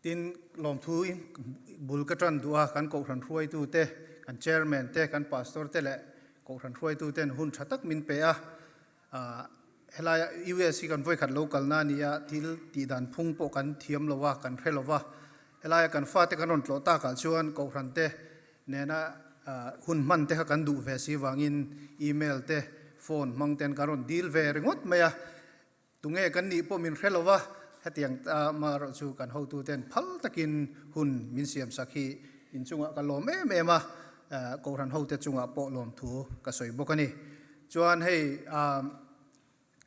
Tin, lawmthu bul ka tan duh a, kan Kohhran hruaitute, kan Chairman te, kan Pastor te leh Kohhran hruaituten hun tha tak min pe a. Helaia US hi kan vawikhat lo kalna a ni a, thil tihdan phung pawh kan thiam lo a, kan hre lo va. Helaia kan fate kan rawn tlawh takah chuan Kohhran te nena hun hman te kha kan duh ve si vangin email te, phone hmang ten kan rawn dil ve ringawt mai a. Tunge kan nih pawh min hre lo va, hetiang amaherawh chu kan hotuten phal takin hun min siamsak hi inchungah ka lawm em em a, Kohhran hote chungah pawh lawmthu ka sawi bawk a ni. Chuan hei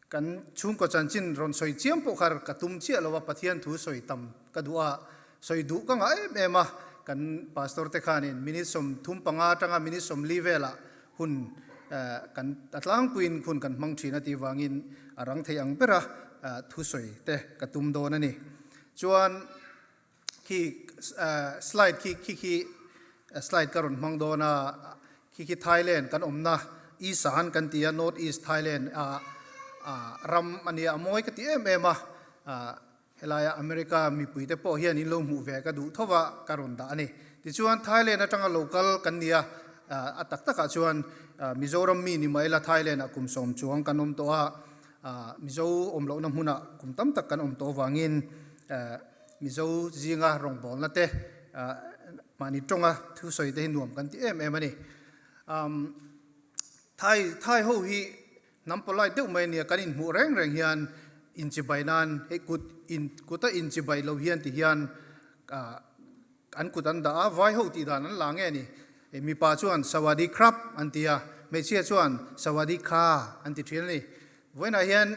kan chhungkaw chanchin rawn sawi chiam pawh kha ka tum chiah lo va, Pathian thu sawi tam ka duh a, sawi duh ka ngah em em a, kan pastor te khanin minute 35 atanga minute 40 velah hun kan a tlangpuiin hun kan hmang thin a tih vangin a rang thei ang bera thusawi te ka tum dawn a ni. Chuan khi slide khi khi khi slide ka rawn hmang dawn a, khi khi Thailand kan awmna Isan kan ti a, North East Thailand a ram a nia, a mawi ka ti em em a. Helaia America mipuite pawh hian in lo hmuh ve ka duh tho va ka rawn dah a ni. Tichuan Thailand atanga lo kal kan ni a, a tak takah chuan Mizoram mi ni mah ila Thailand ah kum 10 chuang kan awm tawh a, Mizo awm lohna hmunah kum tam tak kan awm tawh avangin Mizo zinga rawngbawlna te mahni tawnga thusawi te hi nuam kan ti em em a ni. Thai Thai ho hi Hnam polite deuh mai ania, kan inhmuh reng reng hian inchibai nan hei kut in kuta inchibai lo hian ti hian an kut an dah a, vai ho tih dan an la nge ni? Mipa chuan sawadi khrap an ti a, hmeichhia chuan sawadi kha an ti thin a ni. Vawiinah hian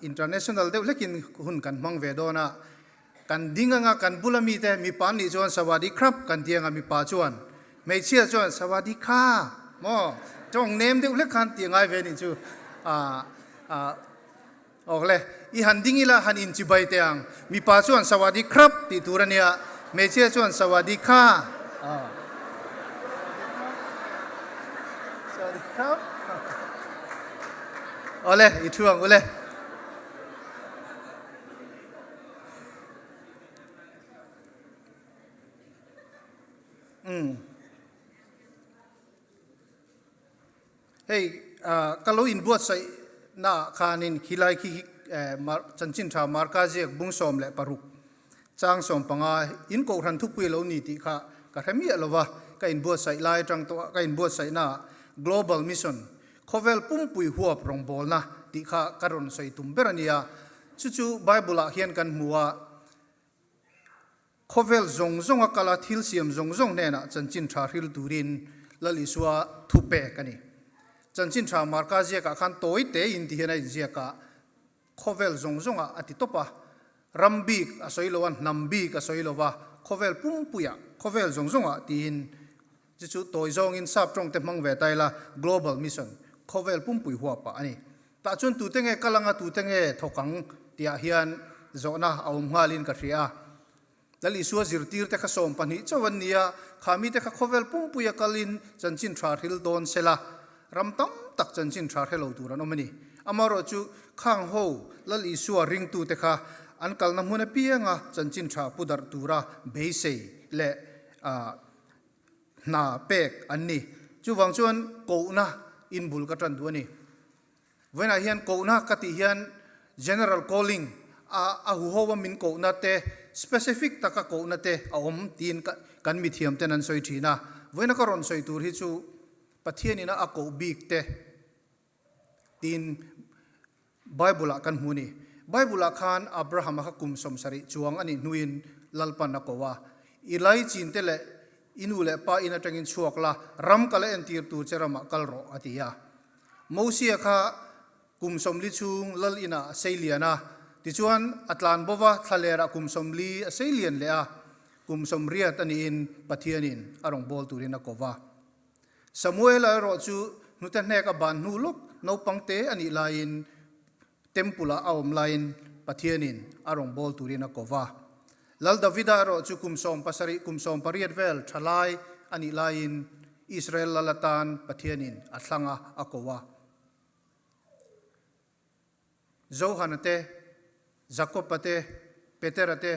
international deuh hlekin hun kan hmang ve dawn a, kan ding anga kan bula mite mipa an nih chuan sawadi khrap kan ti anga mipa chuan Hmeichhia chuan Sawadee kha maw tawng nem deuh hlek khan tih ngai ve nih chu awk le i han ding ila han in chibai teh ang mipa chuan Sawadee khrap tih tur a nia hmeichhia chuan Sawadee kha Sawadee khrap awle i thu ang ule. Umm. Hei ka lo inbuatsaih naah khanin khilai khi chanchin tha Marka ziak bung 16 chang 15 in kohhran thupui lo ni tih kha ka hre miah lo va, ka inbuatsaih lai atang tawh a ka inbuatsaih naah Global Mission khawvel pumpui huap rawngbawlna tih kha ka rawn sawi tum ber a nia. Chu chu Bible ah hian kan hmu a. Khawvel zawng zawnga kala thil siam zawng zawng hnenah chanchin tha hril turin Lal Isua thu pek a ni. Chanchin tha Marka ziakah khan tawi tein ti hian a inziak a, khawvel zawng zawngah a ti tawp a, ram bik a sawi lo a, hnam bik a sawi lo va, khawvel pumpuiah, khawvel zawng zawngah tiin chu chu tawi zawngin sap tawng te hmang ve ta ila, Global Mission, khawvel pumpui huapah a ni. Tah chuan tute nge kal anga tute nge thawk ang tihah hian zawhna a awm nghalin ka hria a. Lal Isua zirtirte kha 12 chauh an ni a, kha mite kha khawvel pumpuia kalin chanchin tha hril dawn sela, ram tam tak chanchin tha hre lo tur an awm a ni. Amaherawhchu khang ho Lal Isua ringtute kha an kalna hmun apianga chanchin tha pu darh tura beisei leh hna pek an ni. Chuvang chuan kohna inbul ka tan duh a ni. Vawiinah hian kohna ka tih hian general calling a a huho a min kohna te, specific taka kohna te a awm tiin kan mithiam ten an sawi thin a. Vawiina ka rawn sawi tur hi chu Pathianina a koh bik te tiin Bible ah kan hmu a ni. Bible ah khan Abraham-a kha kum 70 chuang a nih hnuin Lalpan a ko a, I laichin te leh i nu leh pa in atangin chhuak la, ram ka la entir tur che ramah kal rawh a ti a. Mosia kha kum 40 chhung lal inah a sei lian a, tichuan a tlan bo va, thlalerah kum 40 a sei lian leh a, kum 80 a niin Pathianin a rawn bawl turin a ko va. Samuela erawh chu hnute hnek a ban hnu lawk naupang te a nih laiin Temple ah a awm laiin Pathianin a rawn bawl turin a ko va. Lal Davida erawh chu kum 17, kum 18 vel tha lai a nih laiin Israel lal atan Pathianin a thlang a, a ko a. Johana te, Jakoba te, Petera te,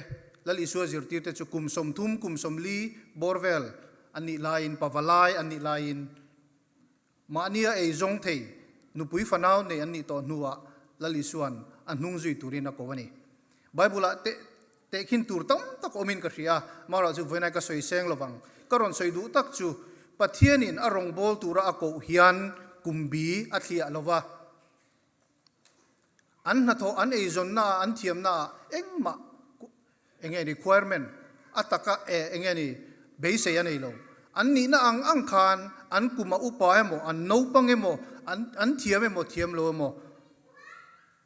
Lal Isua zirtirte chu kum 30, kum 40 bawr vel an nih laiin, pavalai an nih laiin, Mahnia ei zawng thei nupui fanau nei an nih tawh hnuah Lal Isua'n a hnung zui turin a ko a ni. Bible-ah teh tehkhin tur tam tak awmin ka hria a, amaherawh chu vawiinai ka sawi seng lovang. Ka rawn sawi duh tak chu Pathianin a rawngbâwl tura a koh hian kum bi a thliah lo va. An hnathawh, an eizawnnaah, an thiamnaah engmah eng nge requirement a taka eh eng nge ni beisei a nei lo. An nihna ang ang khan an kum a upa emaw, an naupang emaw, an an thiam emaw thiam lo emaw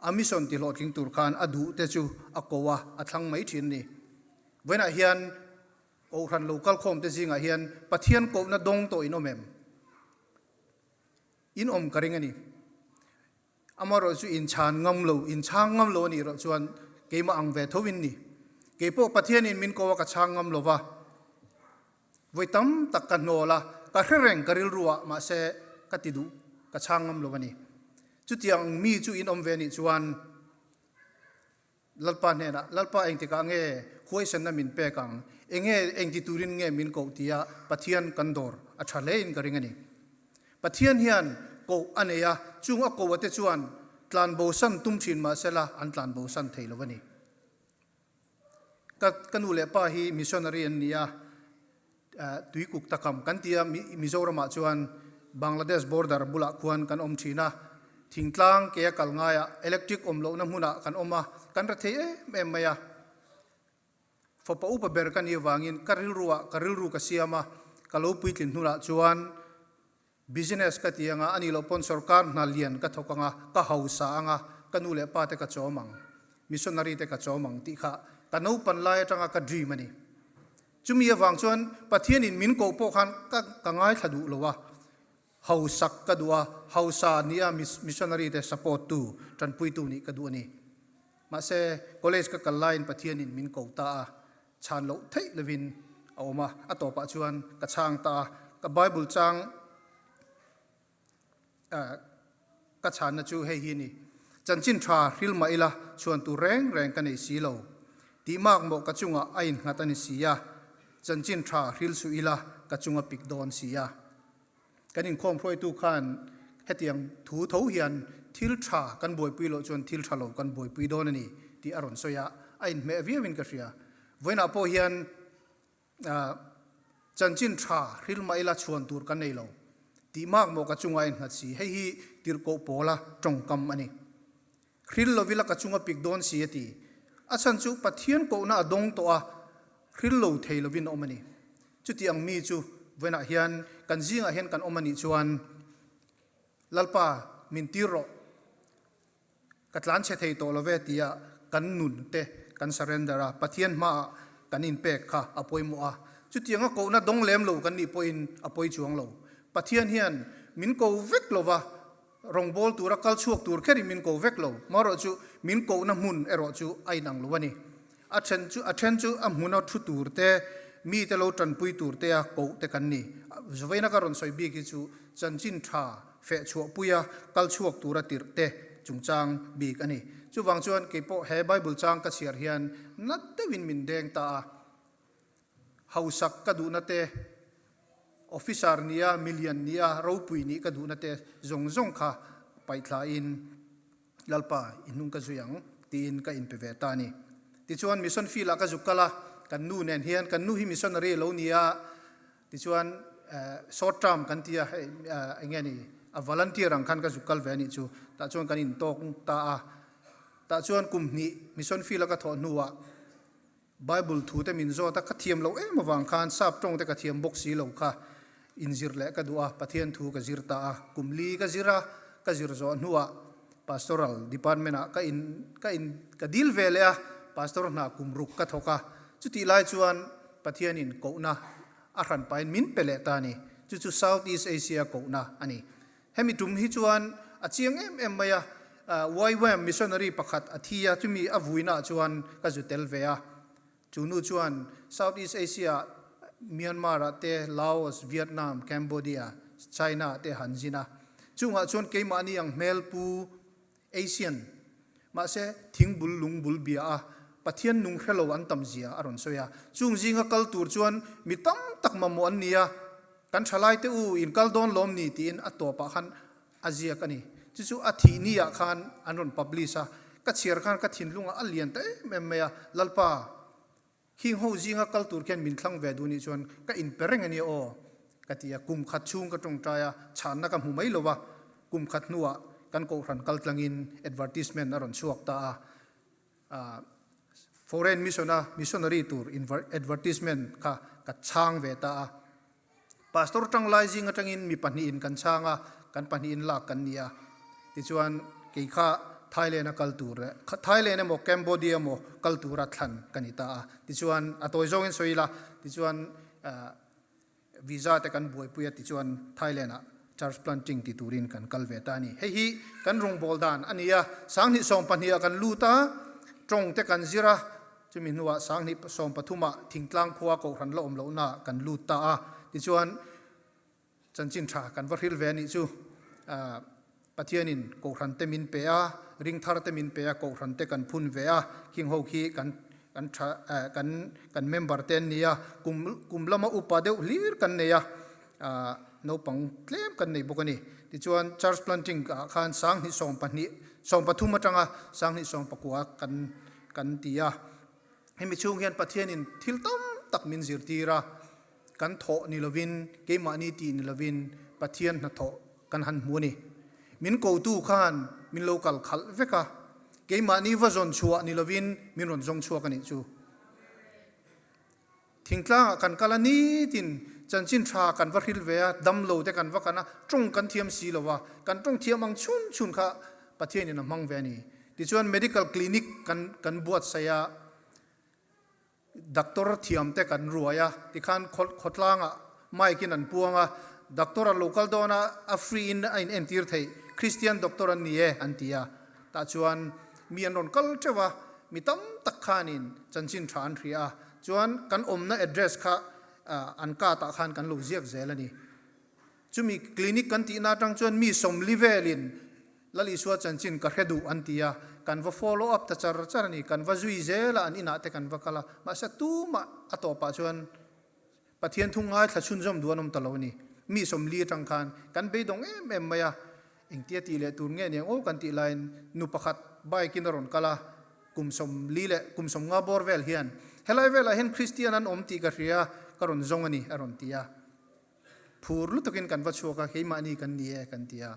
a mission ti hlawhtling tur khan a duh te chu a ko a, a thlang mai thin a ni. Vawiinah hian Kohhran lo kalkhawm te zingah hian Pathian kohna dawng tawh in awm em? In awm ka ring a ni. Amaherawh chu inchhan ngam lo, inchhang ngam lo a nih erawh chuan keimah ang ve tho in ni. Keipawh Pathianin min ko a ka chhang ngam lo va, vawi tam tak ka hnawl a, ka hre reng ka rilru ah, mahse ka ti duh, ka chhang ngam lo a ni. Chutiang mi chu in awm ve nih chuan Lalpa hnenah, Lalpa engtikah nge huaisenna min pek ang? Enge engti turin nge min koh tia Pathian kan dawr a tha hlein ka ring a ni. Pathian hian koh a nei a, chung a koh ate chuan tlanbosan tum thin mah sela an tlanbosan thei lo a ni. Ka ka nu leh pa hi missionary an ni a, Tuikuk takam kan ti a, Mizoramah chuan Bangladesh border bulah khuan kan awm thin a, thingtlang ke a kal ngaiah electric awm lohna hmunah kan awm a, kan ra thei em em mai a. Fapa upa ber ka nih avangin ka rilruah ka rilru ka siam a, ka lo puitlin hnunah chuan business ka ti anga, anih loh pawn sorkar hna lian ka thawk anga, ka hausa anga, ka nu leh pa te ka chawm ang, missionary te ka chawm ang tih kha ka naupan lai atanga ka dream a ni. Chumi avang chuan Pathianin min koh pawh khan ka ka ngaithla duh lo a, hausak ka duh a, hausa nia missionary te support tu, tanpuitu nih ka duh a ni. Mahse, college ka kal laiin Pathianin min ko ta a, chhan loh theih lovin a awm a, a tawpah chuan ka chhang ta a, ka Bible chang Ka chhanna chu hei hi a ni, Chanchin tha hril mah ila chhuan tur reng reng ka nei si lo. Tih mak mawh ka chungah a innghat a ni si a, chanchin tha hril suh ila ka chung a pik dawn si a. Kan inkhawm hruaitu khan hetiang thu tho hian thil tha kan buaipui loh chuan thil tha lo kan buaipui dawn a ni tih a rawn sawi a, a inhmeh viauin ka hria. Vawiinah pawh hian Chanchin tha hril mah ila chhuan tur ka nei lo tih mak maw ka chunga in nghat si, hei hi tirhkoh pawla tawngkam a ni. Hril lovila ka chunga pik dawn si a ti. A chhan chu Pathian kohna a dawng tawh a, hril lo thei lovin a awm a ni. Chuti ang mi chu vawiinah hian kan zingah hian kan awm a nih chuan Lalpa min tir rawh. Ka tlan chhe thei tawh lo ve tia kan nun te kan surrender a, Pathian hmaah kan inpek kha a pawimawh a. Chutianga kohna dawng lem lo kan nih pawhin a pawi chuang lo. Pathian hian min ko vek lo va, rawngbâwl tura kal chhuak tur kherin min ko vek lo. Marawh chu min kohna hmun erawh chu a inang lo a ni. A then chu a then chu a hmuna thu tur te, mite lo tanpui tur tea koh te kan ni. Vawiina ka rawn sawi bik hi chu chanchin tha feh chhuahpuia kal chhuak tura tirh te chungchang bik a ni. Chuvang chuan keipawh he Bible chang ka chhiar hian nat deuhin min deng ta a. Hausak ka duhna te, officer nia, milian nia, ropui nih ka duhna te zawng zawng kha paihthlain, Lalpa, i hnung ka zui ang, tiin ka inpe ve ta a ni. Tichuan, mission field-ah ka zuk kal a, kan nu nen hian, kan nu hi missionary a lo ni a, tichuan short term kan ti a, hei eng nge ni, a volunteer ang khan ka zuk kal ve a nih chu, tah chuan kan intawk ta a. Tah chuan kum hnih mission field-a ka thawh hnuah Bible thu te min zawt a, ka thiam loh em avang khan sap tawng te ka thiam bawk si lo kha inzir leh ka duh a, Pathian thu ka zir ta a, kum li ka zir a, ka zir zawh hnuah Pastoral Department ah ka in ka in ka dil ve leh a, Pastor hna kum ruk ka thawk a, chutih lai chuan Pathianin kohna a hran pahin min pe leh ta a ni, chu chu South East Asia kohna a ni. Hemi tum hi chuan a chiang em em mai a, YWAM missionary pakhat a thi a, chumi a vuinaah chuan ka zu tel ve a. Chu nu chuan South East Asia, Myanmar-ah te, Laos, Vietnam, Cambodia, China-ah te han zin a. Chungah chuan keimahni ang hmel pu Asian, mahse thingbul lungbul bia a. Pathian nung hre lo an tam zia a rawn sawi a. Chung zinga kal tur chuan mi tam tak mamawh an ni a, kan thalai te u in kal dawn lawm ni tiin a tawpah khan a ziak a ni. Chu chu a thih ni ah khan an rawn publish a, ka chhiar khan ka thinlungah a lian ta em em mai a, Lalpa, Khing ho zinga kal tur khian min thlang ve duh nih chuan ka inpe reng a nia aw, ka ti a. Kum khat chhung ka tawngtai a, chhanna ka hmu mai lo va. Kum khat hnuah kan kohhran kal tlangin advertisement a rawn chhuak ta a. Foreign mission a missionary tur advertisement kha ka chhang ve ta a. Pastor tanglai zing atangin mi pahnihin kan chhang a, kan pahnihin lak kan ni a. Tichuan, kei kha Thailand a kal tur leh Thailand emaw Cambodia emaw kal tura thlan ka ni ta a. Tichuan, a tawi zawngin sawi ila, tichuan visa te kan buaipui a, tichuan Thailand ah church planting ti turin kan kal ve ta a ni. Hei hi kan rawngbâwl dan a ni a, 2012 ah kan lut a, tawng te kan zir a, Chumi hnuah 2013 ah thingtlang khua kohhran la awm lohna kan lut ta a, tichuan chanchin tha kan va hril ve a nih chu. Pathianin kohhran te min pe a, ringthar te min pe a, kohhran te kan phun ve a, khing ho khi kan kan tha kan kan member te an ni a, kum kum lama upa deuh hlir kan nei a, naupang tlem kan nei bawk a ni. Tichuan church planting ah khan 2012 13 atanga 2019 kan kan ti a. Hemi chhung hian Pathianin thil tam tak min zirtir a, kan thawh ni lovin, keimahni tih ni lovin Pathian hnathawh kan han hmu a ni. Min kotu khan min lo kal khalh vek a, keimahni va zawn chhuah ni lovin min rawn zawng chhuak a nih chu. Thingtlangah kan kal a, nitin chanchin tha kan va hril ve a, damlo te kan va kan a, tawng kan thiam si lo a, kan tawng thiam ang chhun chhun kha Pathianin a hmang ve a ni. Tichuan medical clinic kan kan buatsaih a, doctor thiam te kan ruai a, tikhan khawtlangah mic in an puang a, doctor a lo kal dawn a, a free in a in entir theih, Christian doctor an ni e an ti a. Tah chuan mi an rawn kal teuh a, mi tam tak khanin chanchin tha an hria a, chuan kan awmna address kha an card ah khan kan lo ziak zel a ni. Chumi clinic kan tihna atang chuan mi sawmli velin Lal Isua chanchin ka hre duh an ti a, kan va follow up ta char char a ni, kan va zui zel a, an inah te kan va kal a, mahse tumah a tawpah chuan Pathian thu ngaithla chhunzawm duh an awm ta lo a ni. Mi sawmli atang khan kan beidawng em em mai a, engtia tih leh tur nge niang aw kan tih laiin nu pakhat bike in a rawn kal a, kum sawmli leh kum 50 bawr vel hian helai velah hian Kristian an awm tih ka hria a, ka rawn zawng a ni a rawn ti a. Phur lutukin kan va chhuak a, keimahni kan ni e kan ti a.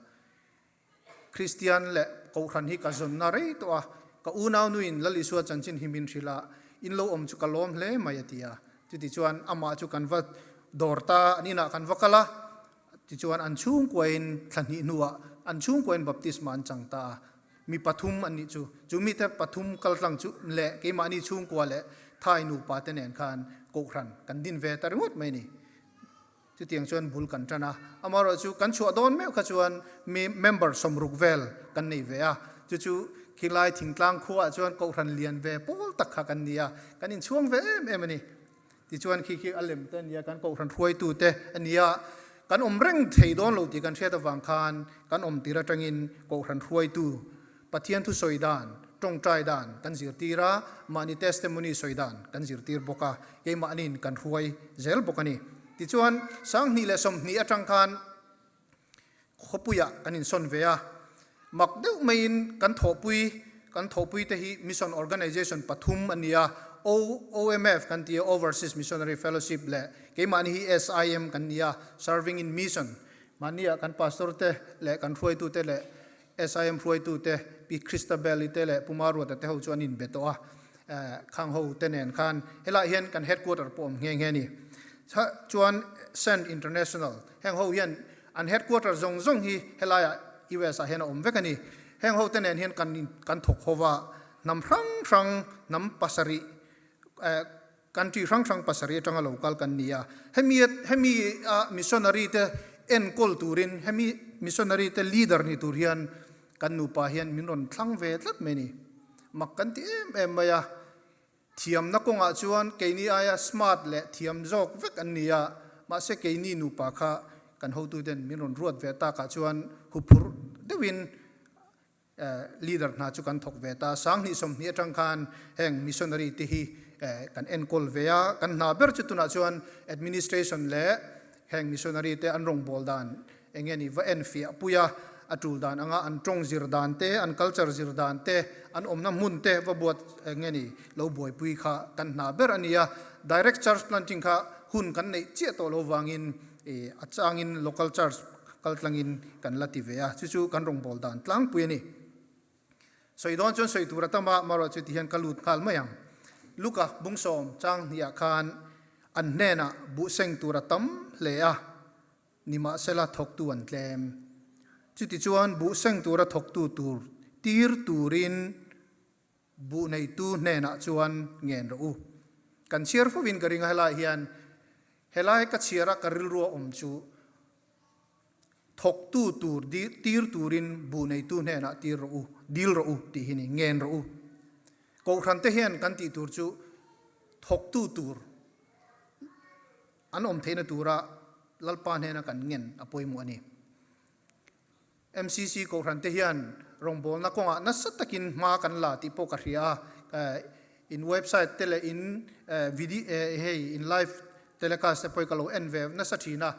Kristian leh Kohhran hi ka zawnna rei tawh a, ka unaunuin Lal Isua chanchin hi min hrilh a, in lo awm chu ka lawm hle mai a ti a. Chutichuan amah chu kan va dawr ta, an inah kan va kal a, tichuan an chhungkuain thla hnih hnuah an chhungkuain baptisma an chang ta a, mi pathum an nih chu. Chu mite pathum kaltlang chu leh keimahni chhungkua leh Thai nupa te nen khan Kohhran kan din ve ta ringawt mai a ni. Chutiang chuan bul kan tan a, amaherawhchu kan chhuah dawn meuh kha chuan mi member 60 vel kan nei ve a, chu chu khilai thingtlang khuaah chuan kohhran lian ve pawl tak kha kan ni a, kan inchhuang ve em em a ni. Tichuan khi khi a lem te a nia, kan kohhran hruaitu te a ni a, kan awm reng thei dawn lo tih kan hriat avang khan kan awm tir atangin kohhran hruaitu Pathian thu sawi dan, tawngtai dan kan zirtir a, mahni testimony sawi dan kan zirtir bawk a, keimahniin kan hruai zel bawk a ni. Tichuan, 2020 atang khan khawpuiah kan insawn ve a, mak deuh maiin kan thawhpui, kan thawhpui te hi Mission Organization pathum a ni a, OMF kan ti a, Overseas Missionary Fellowship leh keimahni hi SIM kan ni a, Serving in Mission, mahnia kan pastor te leh kan hruaitute leh SIM hruaitute Pi Christabel-i te leh Pu Maruata te ho chu an inbe tawh a, khang ho te nen khan helaiah hian kan headquarter pawh awm nghe nghe a ni. Chuan Send International heng ho hian an headquarter zawng zawng hi helaiah US ah hian a awm vek a ni. Heng ho te nen hian kan kan thawk ho va, hnam hrang hrang hnam pasarih Country hrang hrang pasarih atanga lo kal kan ni a. Hemi hemi a missionary te enkawl turin hemi missionary te leader ni tur hian kan nupa hian min rawn thlang ve tlat mai a ni. Mak kan ti em em mai a. Thiamna kawngah chuan keini aia smart leh thiam zawk vek an ni a, mahse keini nupa kha kan hotuten min rawn ruat ve takah chuan huphurh deuhin. Leader hna chu kan thawk ve ta. 2020 atang khan heng missionary te hi kan enkawl ve a. Kan hna ber chu tunah chuan administration leh heng missionary te an rawngbâwl dan eng nge ni va enfiah pui a, a tul dan anga an tawng zir dan te, an culture zir dan te, an awmna hmun te va buat eng nge ni lo buaipui kha kan hna ber a ni a. Direct church planting kha hun kan neih chiah tawh lo vangin a changin local church kaltlangin kan la ti ve a, chu chu kan rawngbâwl dan tlangpui a ni. Sawi dawn chuan sawi tur a tam a, marawh chu tihian ka lut nghal mai ang. Luka bungsawm chang hniah khan an hnenah buh seng tur a tam hle a, nimahsela thawktu an tlem. Chutichuan buh seng tura thawktu tur tir turin buh neitu hnenah chuan ngen rawh u. Kan chhiar fovin ka ring a, helai hian helai ka chhiara ka rilrua awm chu Thawktu tur tir turin buh neitu hnenah tir rawh u, dil rawh u tih hi ni, ngen rawh u. Kohhran te hian kan tih tur chu thawktu tur an awm theihna tura Lalpa hnena kan ngen a pawimawh a ni. MCC kohhran te hian rawngbawlna kawngah nasa takin hma kan la tih pawh ka hria a, in website te leh in video hei in live Telecast te pawh ka lo en ve nasa thin a,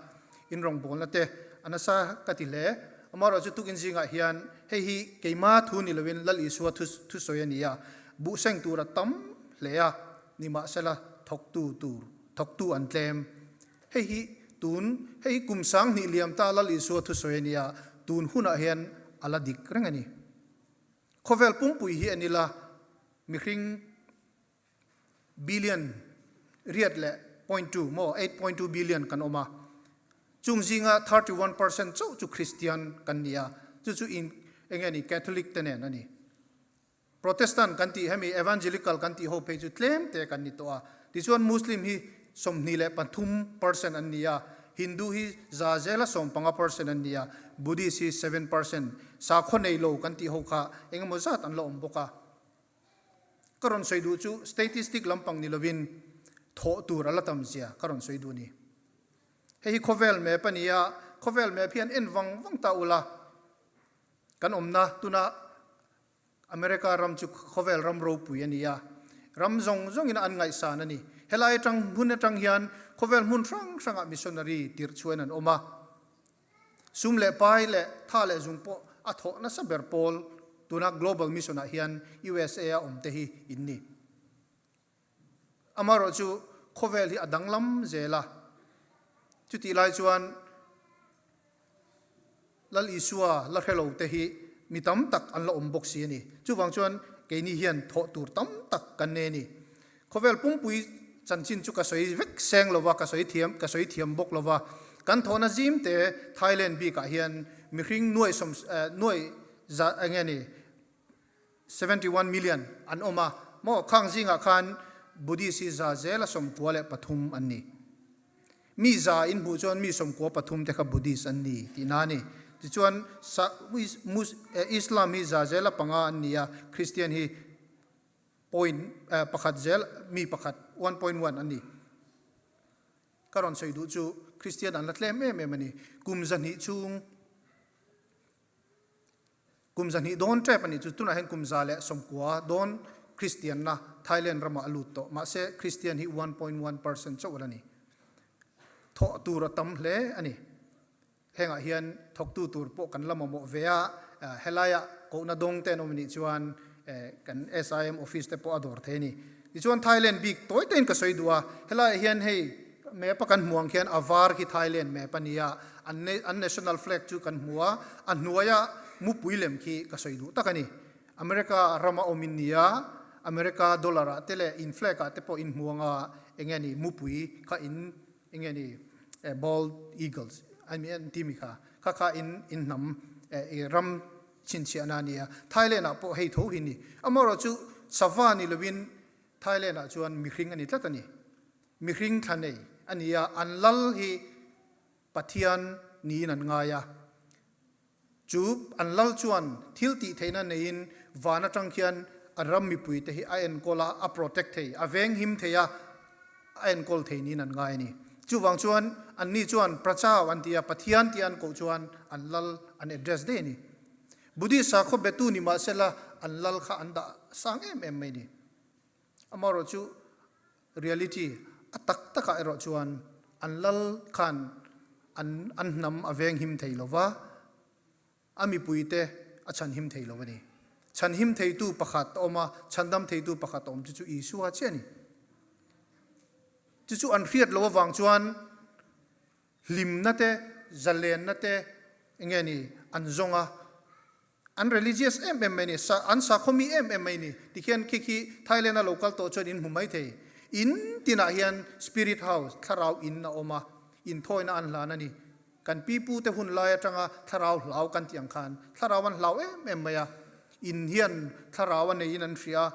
in rawngbawlna te a nasa ka ti hle. Amaherawhchu tukin zingah hian hei hi keima thu ni loin Lal Isua thusawi a ni a, buh seng tur a tam hle a, nimahsela thawktu tur thawktu an tlem. Hei hi tun hei hi kum 2000 liam ta Lal Isua thusawi a ni a, tun hunah hian a la dik reng a ni. Khawvel pumpui hi en ila mihring Billion riat leh point two maw 8.2 billion kan awm a, chung zinga 31% chauh chu Kristian kan ni a, chu chu in eng nge ni Catholic te nen a ni. Protestant kan tih hemi Evangelical kan tih ho phei chu tlem te kan ni tawh a, tichuan Muslim hi 23% an ni a, Hindu hi za zela 15% an ni a, Buddhist hi 7%, sakhaw nei lo kan tih ho kha eng emaw zat an la awm bawk a. Ka rawn sawi duh chu statistic lampang ni lovin thawh tur a la tam zia ka rawn sawi duh a ni. Hei hi khawvel map a ni a, khawvel map hian en vang vang ta ula, kan awmna tuna America ram chu khawvel ram ropui a ni a, ram zawng zawngin an ngaihsan a ni. Helai atang hmun atang hian khawvel hmun hrang hrangah missionary tirh chhuain an awm a. Sum leh pai leh tha leh zung pawh a thawh nasa ber pawl tuna Global Mission ah hian USA a awm te hi in ni. Amaherawh chu khawvel hi a danglam zel a, chutih lai chuan Lal Isua la hre lo te hi mi tam tak an la awm bawk si a ni. Chuvang chuan keini hian thawh tur tam tak kan nei a ni. Khawvel pumpui chanchin chu ka sawi vek seng lo va, ka sawi thiam, ka sawi thiam bawk lo va. Kan thawhna zim te Thailand bikah hian mihring nuai sawm, nuai za eng nge ni, 71 million an awm a, maw khang zingah khan Buddhist hi za zela 93 an ni. Mi za in hmuh chuan mi 93 te kha Buddhist an ni tihna a ni. Tichuan sa, Islam hi za zela panga an ni a, Christian hi Point pakhat zel mi pakhat, 1.1, an ni. Ka rawn sawi duh chu Kristian an la tlem em em a ni. Kum 200 chhung, kum 200 dawn tep a nih chu. Tunah hian kum 190 dawn Kristianna Thailand ramah a lut tawh. Mahse Kristian hi 1.1% chauh a la ni. Thawh tur a tam hle a ni. Hengah hian thawktu tur pawh kan la mamawh ve a, helaia kohna dawng te an awm anih chuan kan SIM office te pawh a dawr thei a ni. Tichuan Thailand bik tawi tawiin ka sawi duh a, helaiah hian hei map a kan hmuh ang khian a var khi Thailand map a ni a, an national flag chu kan hmu a, a hnuaia mupui lem khi ka sawi duh tak a ni. America rama awm in ni a, America dollar ah te leh in flag ah te pawh in hmu ang a, eng nge ni mupui kha in Eng nge ni bald eagles I mean an timi kha kha kha in in hnam i ram chhinchhiahna a ni a. Thailand ah pawh hei tho hi ni. Amaherawh chu sava ni lovin Thailand ah chuan mihring a ni tlat a ni. Mihring thla nei a ni a, an lal hi Pathian niin an ngai a. Chu an lal chuan thil tih theihna neiin van atang khian a ram mipuite hi a enkawl a, a protect thei, a venghim thei a, a enkawl thei niin an ngai a ni. Chuvang chuan anni chuan Prachau an ti a, Pathian tia an koh chuan an lal an address daih a ni. Buddhist sakhaw betu ni mahsela an lal kha an dah sang em em mai ni. Amaherawhchu reality a tak takah erawh chuan an lal khan an an hnam a veng him thei lo va, a mipuite a chhanhim thei lo a ni. Chhanhim theitu pakhat a awm a, chhandam theitu pakhat a awm chu chu Isua chiah a ni. Chu chu an hriat loh avang chuan hlimna te, zalenna te enge ni an zawng a, an religious em em mai a ni, an sakhawmi em em mai a ni. Tikhian khi khi Thailand a lo kal tawh chuan in hmu mai thei. In tinah hian spirit house, thlarau in a awm a, inthawina an hlan a ni. Kan pipu te hun lai atanga thlarau hlau kan tih ang khan thlarau an hlau em em mai a, in hian thlarau a neiin an hria a,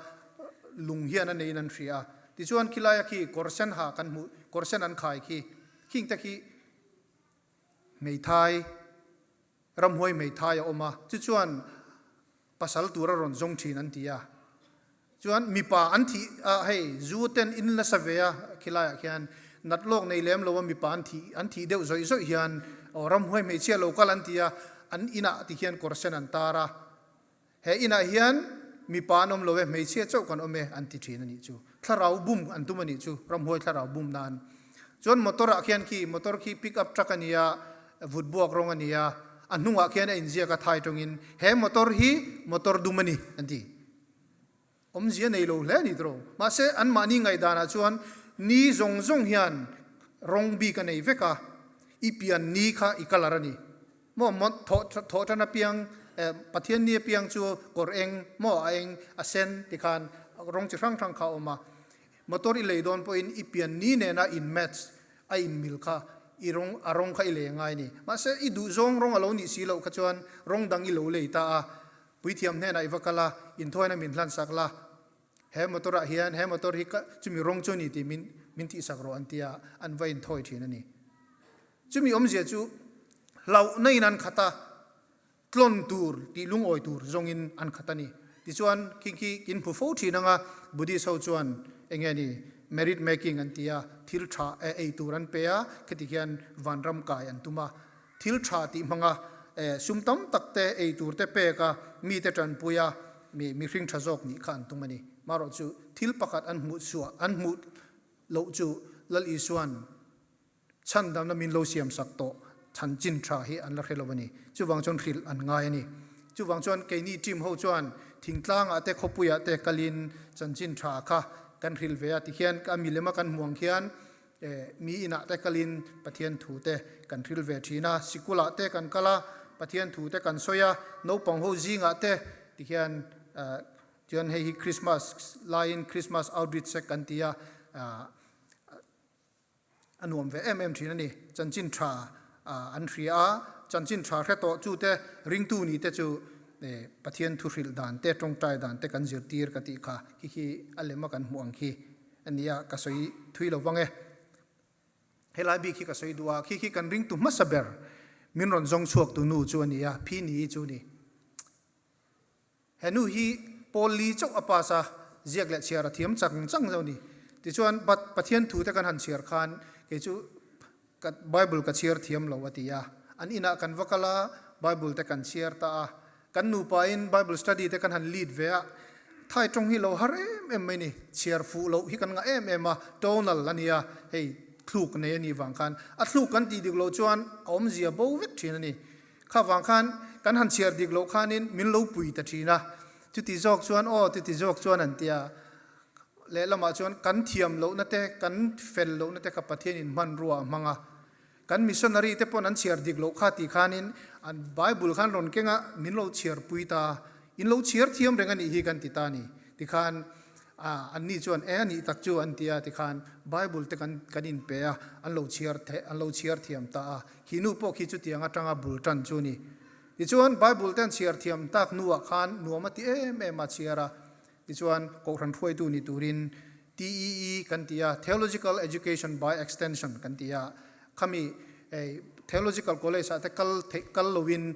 lung hian a neiin an hria a. Tichuan khilaia khi kawr sen ha kan hmuh, kawr sen an khai khi, khing te khi hmeithai, ramhuai hmeithai a awm a, chuchuan pasal tur a rawn zawng thin an ti a. Chuan mipa an thih a, hei zu ten in nasa ve a khilaiah khian nat lawk nei lem lo a mipa an thih an thih deuh zawih zawih hian aw ramhuai hmeichhia lo kal an ti a, an inah ti khian kawr sen an tar a, he inah hian mipa an awm lo e hmeichhia chauh kan awm e an ti thin a nih chu. Thlarau bum an tum a nih chu ramhuai thlarau bum nan. Chuan motor ah khian khi motor khi pick up truck a ni a, vut buak rawng a ni a, a hnungah khian a inziak a thai tawngin he motor hi motor dum a ni an ti. Awmzia nei lo hle a ni tawh. Mahse, anmahni ngaihdanah chuan ni zawng zawng hian rawng bik a nei vek a, i pian ni kha i colour a ni. Maw thawh thawh tan apiang Pathian ni apiang chu kawr eng maw a eng a sen tikhan rawng chi hrang hrang kha a awm a. Motor i lei dawn pawhin i pian ni nena in match a in mil kha i rawng a rawng kha i lei a ngai a ni. Mahse, i duhzawng rawng a lo nih si loh kha chuan rawng dang i lo lei ta a. Puithiam hnenah i va kal a, inthawina min hlansak la, he motor ah hian he motor hi chumi rawng chu a ni tih min min tihsak rawh an ti a, an va inthawi thin a ni. Chumi awmzia chu hlauhna in an khat a, tlawn tur tih lungawi tur zawngin an khat a ni. Tichuan khi khi kin hmu fo thin anga Buddhist ho chuan enge ni merit making an ti a, thil tha ei tur an pe a, khiti khian vanram kai an tum a. Thil tha tih hmanga sum tam tak te, ei tur te pek a, mite tanpui a, mi mihring tha zawk nih kha an tum a ni. Marawh chu thil pakhat an hmuh chhuah, an hmuh loh chu Lal Isua'n chhandamna min lo siam sak tawh chhanchin tha hi an la hre lo a ni. Chuvang chuan hrilh an ngai a ni. Chuvang chuan keini team ho chuan thingtlangah te khawpuiah te kalin chanchin tha kha kan hrilh ve a tikhian a milema kan hmuh ang khian Mi inah te kalin Pathian thu te kan hril ve thin a, sikulah te kan kal a, Pathian thu te kan sawi a, naupang ho zingah te tihian chuan hei hi Christmas laiin Christmas outreach sek kan ti a, a nuam ve em em thin a ni. Chanchin tha an hria a, chanchin tha hre tawh chu te ringtu ni te chu Pathian thu hrilh dan te tawngtai dan te kan zirtir ka tih kha khi khi a lem a kan hmuh ang khi. A nia, ka sawi thui lo vang e. Helai bik hi ka sawi duh a, khi khi kan ringtu hmasa ber min rawn zawng chhuak tu nu chu a ni a, phi ni chu a ni. He nu hi Paul li chauh a pass a, ziak leh chhiar a thiam chang chang zauh a ni. Tichuan, Pathian thu te kan han chhiar khan kei chu ka Bible ka chhiar thiam lo a ti a. An inah kan va kal a, Bible te kan chhiar ta a. Kan nupain Bible study te kan han lead ve a, Thai tawng hi lo har em em mai ni, chhiar fuh loh hi kan ngah em em a, tonal a nia, hei thluk nei a nih vang khan a thluk kan tih dik loh chuan a awmzia bo vek thin a ni. Kha vang khan kan han chhiar dik loh khanin min lo pui ta thin a, chuti zawk chuan aw chuti zawk chuan an ti a, lehlamah chuan kan thiam lohna te kan fel lohna te kha Pathianin hmanrua a hmang a, Kan missionary te pawn an chhiar dik loh kha tih khanin an Bible khan rawn keng a, min lo chhiar pui ta, in lo chhiar thiam reng a nih hi kan ti ta a ni. Tikhan an ni chuan e a nih tak chu an ti a, tikhan Bible te kan kan inpe a, an lo chhiar the an lo chhiar thiam ta a. Khi nu pawh khi chutiang atanga bul tan chu a ni. Tichuan Bible te an chhiar thiam tak hnuah khan nuam a ti em em a chhiar a, Tichuan, Kohhran hruaitu ni turin TEE kan ti a, Theological Education by Extension kan ti a, khami Theological College ah te kal theih kal loin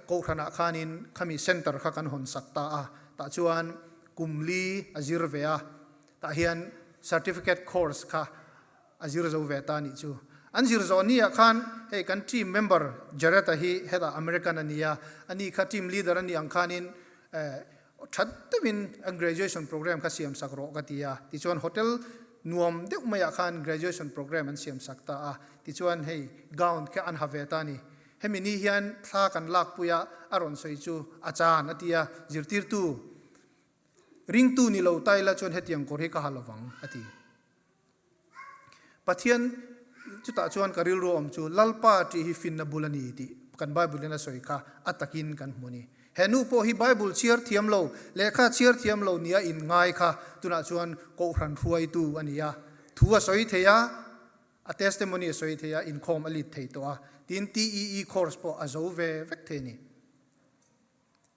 Kohhranah khanin khami centre kha kan hawn sak ta a, tah chuan kum li a zir ve a, tah hian Certificate Course kha a zir zo ve ta nih chu. An zir zawh ni ah khan hei kan team member Jared-a hi hetah American a ni a, ani kha team leader a nih ang khanin that deuhin an graduation program kha siam sak rawh ka ti a. Tichuan hotel nuam deuh maiah khan graduation program an siam sak ta a. Tichuan hei gown kha an ha ve ta a ni. Hemi ni hian thla kan lakpui a, a rawn sawi chu a chan a ti a, zirtirtu ringtu ni lo ta ila chuan hetiang kawr hi ka ha lovang a ti. Pathian chutah chuan ka rilru awm chu Lalpa tih hi finna bul a ni tih kan Bible in a sawi kha a takin kan hmu a ni. He nu pawh hi Bible chhiar thiam lo, lehkha chhiar thiam lo nia inngai kha tunah chuan Kohhran hruaitu a ni a, thu a sawi thei a, a testimony a sawi thei a, inkhawm a lit thei tawh a, tin TEE course pawh a zo ve vek thei a ni.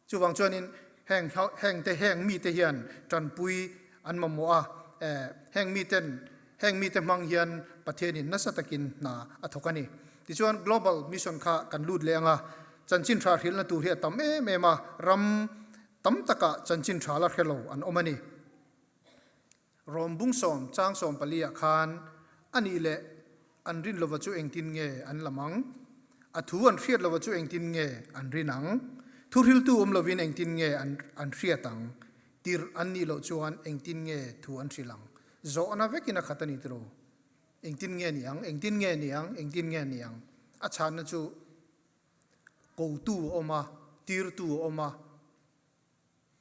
Chuvang chuanin heng heng te heng mite hian tanpui an mamawh a, heng miten heng mite hmang hian Pathianin nasa takin hna a thawk a ni. Tichuan Global Mission kha kan lut leh ang a, chanchin tha hrilhna tur hi a tam em em a, ram tam takah chanchin tha la hre lo an awm a ni. Rom bungsawm changsawm paliah khan a nih leh an rin lova chu engtin nge an lam ang? A thu an hriat lova chu engtin nge an rin ang? Thuhriltu awm lovin engtin nge an an hriat ang? Tirh an nih loh chuan engtin nge thu an hrilh ang? Zawhna vekin a khat a ni tiro. Engtin nge ni ang? Engtin nge ni ang? Engtin nge ni ang? A chhanna chu kotu a awm a, tirtu a awm a.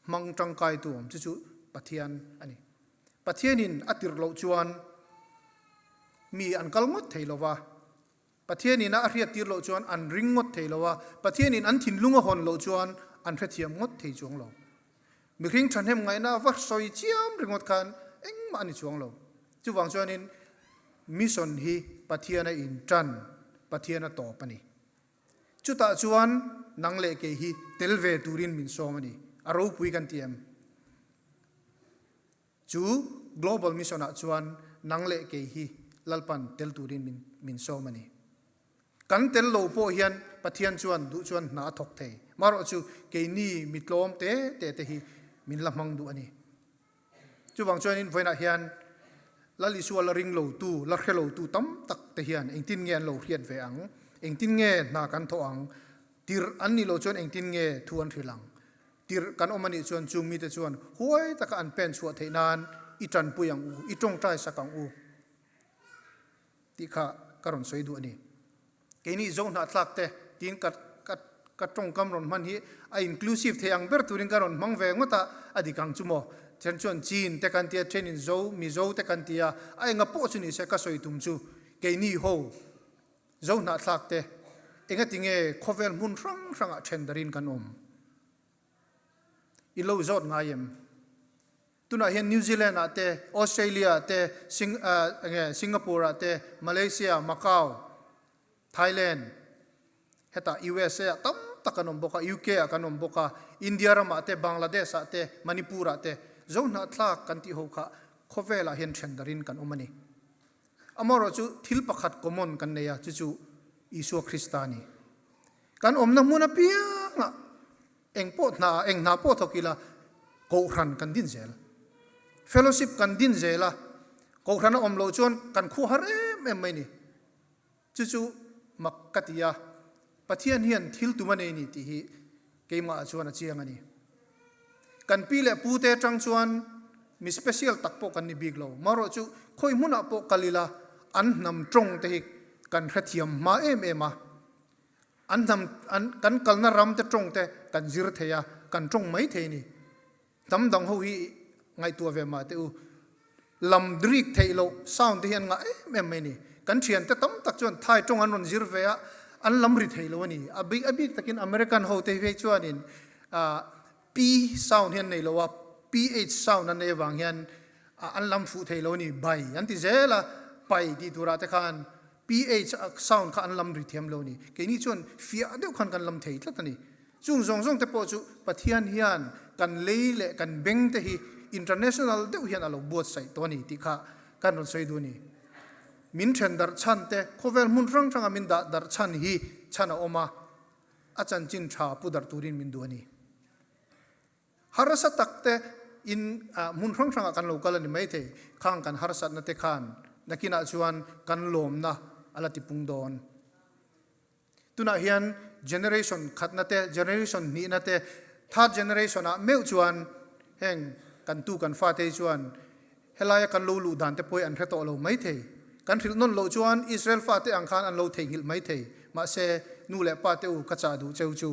Hmang tangkaitu awm chu chu Pathian a ni. Pathianin a tirh loh chuan mi an kal ngawt thei lo va, Pathianin a a hriattir loh chuan an ring ngawt thei lo va, Pathianin an thinlung a hawn loh chuan an hrethiam ngawt thei chuang lo. Mihring thahnem ngaihna va sawi chiam ringawt khan engmah a ni chuang lo. Chuvang chuanin mission hi Pathiana intan, Pathiana tawp a ni. Chutah chuan nang leh kei hi tel ve turin min sawm a ni. A ropui kan ti em? Chu Global Mission ah chuan nang leh kei hi Lalpan tel turin min min sawm a ni. Kan tel lo pawh hian Pathian chuan duh chuan hna a thawk thei. Marawh chu keini mi tlawm te te te hi min la hmang duh a ni. Chuvang chuanin vawiinah hian Lal Isua la ring lotu, la hre lotu tam tak te hian engtin nge an lo hriat ve ang? Engtin nge hna kan thawh ang? Tirh an nih loh chuan engtin nge thu an hrilh ang? Tirh kan awm a nih chuan chung mite chuan huai taka an pen chhuah theih nan i tanpui ang u, i tawngtai sak ang u tih kha ka rawn sawi duh a ni. Keini Zo hnahtlak te tiin ka ka ka tawngkam rawn hman hi a inclusive thei ang ber turin ka rawn hmang ve ngawt a, a dik ang chu maw? Then chuan Chin te kan tia, thenin Zo, Mizo te kan tia, a enga pawh chu ni se ka sawi tum chu keini ho Zo hnahtlak te engati nge khawvel hmun hrang hrangah then darin kan awm? I lo zawt ngai em? Tunah hian New Zealand ah te, Australia ah te, Sing enge Singapore ah te, Malaysia, Macau, Thailand, hetah USA ah tam tak kan awm bawk a, UK ah kan awm bawk a, India ramah te, Bangladesh ah te, Manipur ah te, Zohnahthlak kan tih ho kha khawvelah hian then darin kan awm a ni. Amaherawhchu thil pakhat common kan nei a, chu chu Isua Krista a ni. Kan awmna hmun apiangah Eng pawh hna, eng hna pawh thawk ila Kohhran kan din zel. Fellowship kan din zel a, Kohhran a awm loh chuan kan khuah har em em mai ni. Chu chu mak ka ti a, Pathian hian thil tum a nei ni tih hi keimah ah chuan a chiang a ni. Kan pi leh pu te atang chuan mi special tak pawh kan ni bik lo. Marawh chu khawi hmunah pawh kal ila an hnam tawng te hi kan hrethiam hma em em a. An hnam, an, kan kalna ram te tawng te kan zir thei a, kan tawng mai thei a ni. Hnam dang ho hi ngaihtuah ve mah teh u. Lam rik theih loh sound te hi an ngah em em mai a ni. Kan thian te tam tak chuan Thai tawng an rawn zir ve a, an lam ri thei lo a ni. A bik, a bik takin American ho te hi chuanin ah P sound hi an nei lo a, PH sound an nei avang hian an lam fuh thei lo a ni. Bai an ti zel a, pai tih turah te khan PH sound kha an lam ri thiam lo a ni. Keini chuan fiah deuh khan kan lam thei tlat a ni. Chung zawng zawng te pawh chu Pathian hian kan lei leh kan beng te hi international deuh hian a lo buatsaih tawh a ni tih kha kan rawn sawi duh a ni. Min then darh chhan te, khawvel hmun hrang hranga min dah darh chhan hi chhan a awm a, a chanchin tha pu darh turin min duh a ni. Harsa tak te in hmun hrang hrangah kan lo kal a ni maithei. Khang kan harsatna te khan nakinah chuan kan lawmna. a la tipung dawn. Tunah hian generation khatna te, generation hnihna te, third generation ah meuh chuan heng kan tu kan fate hi chuan helaia kan lo luh dan te pawh hi an hre tawh lo maithei. Kan hrilh nawn loh chuan Israel fate ang khan an lo theihnghilh maithei. Mahse, nu leh pa te u ka chah duh cheu chu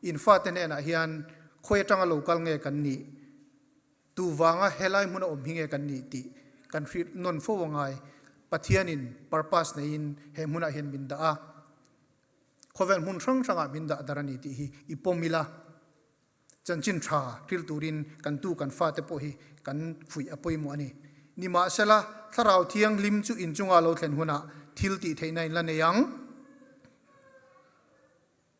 in fate hnenah hian khawi atanga lo kal nge kan nih? Tu vanga helai hmuna awm hi nge kan nih tih kan hrilh nawn fo a ngai. Pathianin purpose neiin he hmunah hian min dah a, khawvel hmun hrang hrangah min dah dar a ni tih hi i pawm ila, chanchin tha hrilh turin kan tu kan fate pawh hi kan fuih a pawimawh a ni. Nimahsela, Thlarau Thianghlim chu inchunga lo thlen hunah thil tih theihna in la nei ang.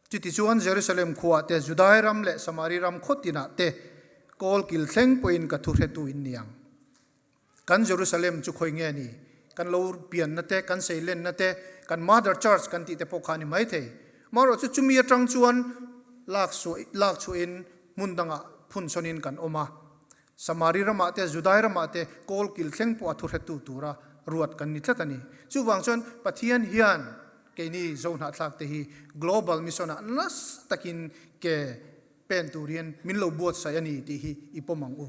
Chutichuan Jerusalem khuaah te, Judai ram leh Samari ram khaw tinah te kawl kil thleng pawhin ka thuhretu in ni ang. Kan Jerusalem chu khawi nge ni? Kan lo pianna te, kan seilenna te, kan Mother Church kan tih te pawh kha a ni maithei. Marawh chu chumi atang chuan lak lak chhuahin hmun dangah phun sawnin kan awm a. Samari ramah te, Judai ramah te kawl kil thleng pawh a thuhretu tura ruat kan ni tlat a ni. Chuvang chuan Pathian hian Keini Zohnahthlak te hi Global Mission ah nasa takin ke pen turin min lo buatsaih a ni tih hi i pawm ang u.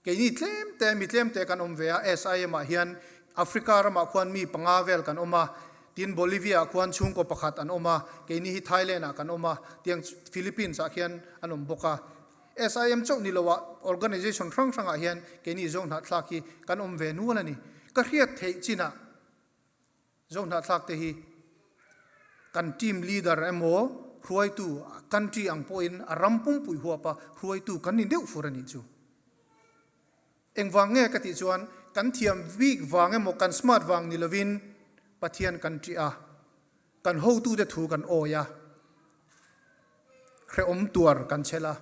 Keini tlem te, mi tlem te kan awm ve a, SIM ah hian Africa ramah khuan mi panga vel kan awm a, tin Bolivia ah khuan chhungkaw pakhat an awm a, keini hi Thailand ah kan awm a, tiang Philippines ah khian an awm bawk a. SIM chauh ni lo ah organization hrang hrang ah hian keini Zohnahthlak hi kan awm ve nual a ni. Ka hriat theih chinah Zohnahthlak te hi kan team leader emaw hruaitu country ang pawhin a ram pumpui huapa hruaitu kan ni deuh fur a nih chu. Engvang nge ka tih chuan kan thiam bik vang emaw kan smart vang ni lovin Pathian kan ṭih a, kan hotute thu kan awi a, hrehawm tuar kan chhel a,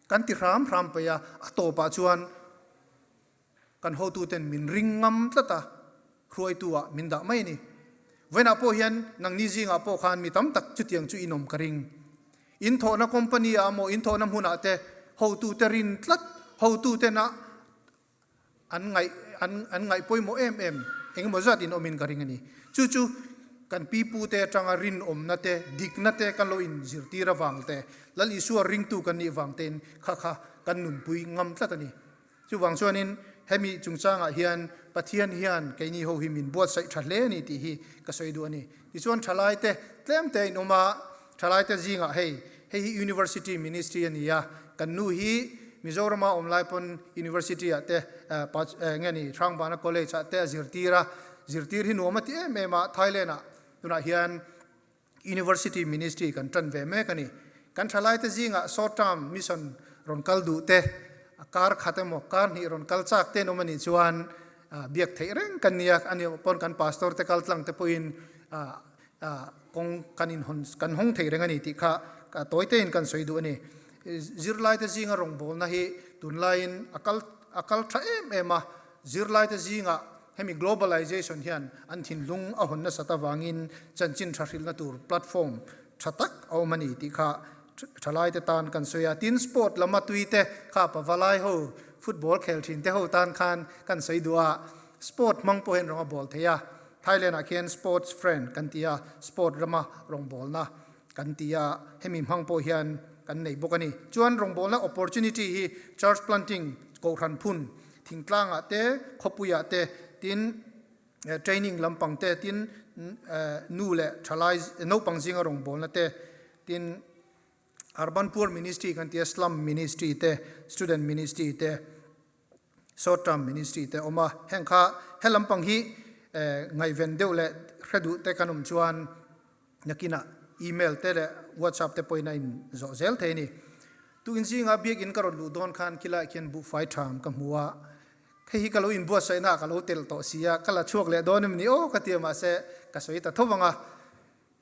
kan ti hram hram paih a, a tawpah chuan Kan hotuten min ring ngam tlat a, hruaitu ah min dah mai a ni. Vawiinah pawh hian nangni zingah pawh khan mi tam tak chutiang chu in awm ka ring. In thawhna company ah maw in thawhna hmunah te hotute rin tlat, hotutena an ngaih an an ngaih pawimawh em em engemaw zat in awmin ka ring a ni. Chu chu kan pipute atanga rinawmna te, dikna te kan lo inzirtir avang te, Lal Isua ringtu kan nih vang tein kha kha kan nunpui ngam tlat a ni. Chuvang chuanin hemi chungchangah hian Pathian hian keini ho hi min buatsaih tha hle a ni tih hi ka sawi duh a ni. Tichuan thalaite tlem te in awm a, thalaite zingah hei, hei hi University Ministry a ni a, kan nu hi Mizorama awm lai pawn University ah te nge ni Hrangbana College ah te a zirtir a, zirtir hi nuam a ti em em a, Thailand ah tunah hian University Ministry kan tan ve mek a ni. Kan thalaite zingah short term mission rawn kal duh te, kar khat emaw kar hnih rawn kal chak te an awm a nih chuan biak theih reng kan nia, a nih pawn kan pastor te kal tlang te pawhin kawng kan inhawn kan hawng thei reng a ni tih kha tawi tein kan sawi duh a ni. Zirlaite zinga rawngbawlna hi tunlaiin a kal a kal tha em em a, zirlaite zingah Hemi globalization hian an thinlung a hawn nasat avangin chanchin tha hrilhna tur platform tha tak a awm a ni tih kha thalaite tan kan sawi a. Tin, sport lama tuite kha pavalai ho, football khel thin te ho tan khan kan sawi duh a. Sport hmang pawh hian rawng a bawl thei a. Thailand ah khian sports friend kan ti a, sport rama rawngbawlna kan ti a, hemi hmang pawh hian kan nei bawk a ni. Chuan rawngbawlna opportunity hi church planting, kohhran phun, thingtlangah te, khawpuiah te, tin training lampang te, tin nu leh thalai naupang zinga rawngbawlna te, tin urban poor ministry kan ti a, slum ministry te, student ministry te, short term ministry te awm a. Heng kha he lampang hi ngaihven deuh leh hre duh te kan awm chuan Nakinah email te leh WhatsApp te pawhin a in zawh zel thei a ni. Tukin zingah biakinn ka rawn luh dawn khan khilaiah khian buhfai ṭham ka hmu a, hei hi ka lo inbuatsaihna ah ka lo telh tawh si a, ka la chhuak leh dawn em ni aw ka ti a mahse ka sawi ta tho vang a.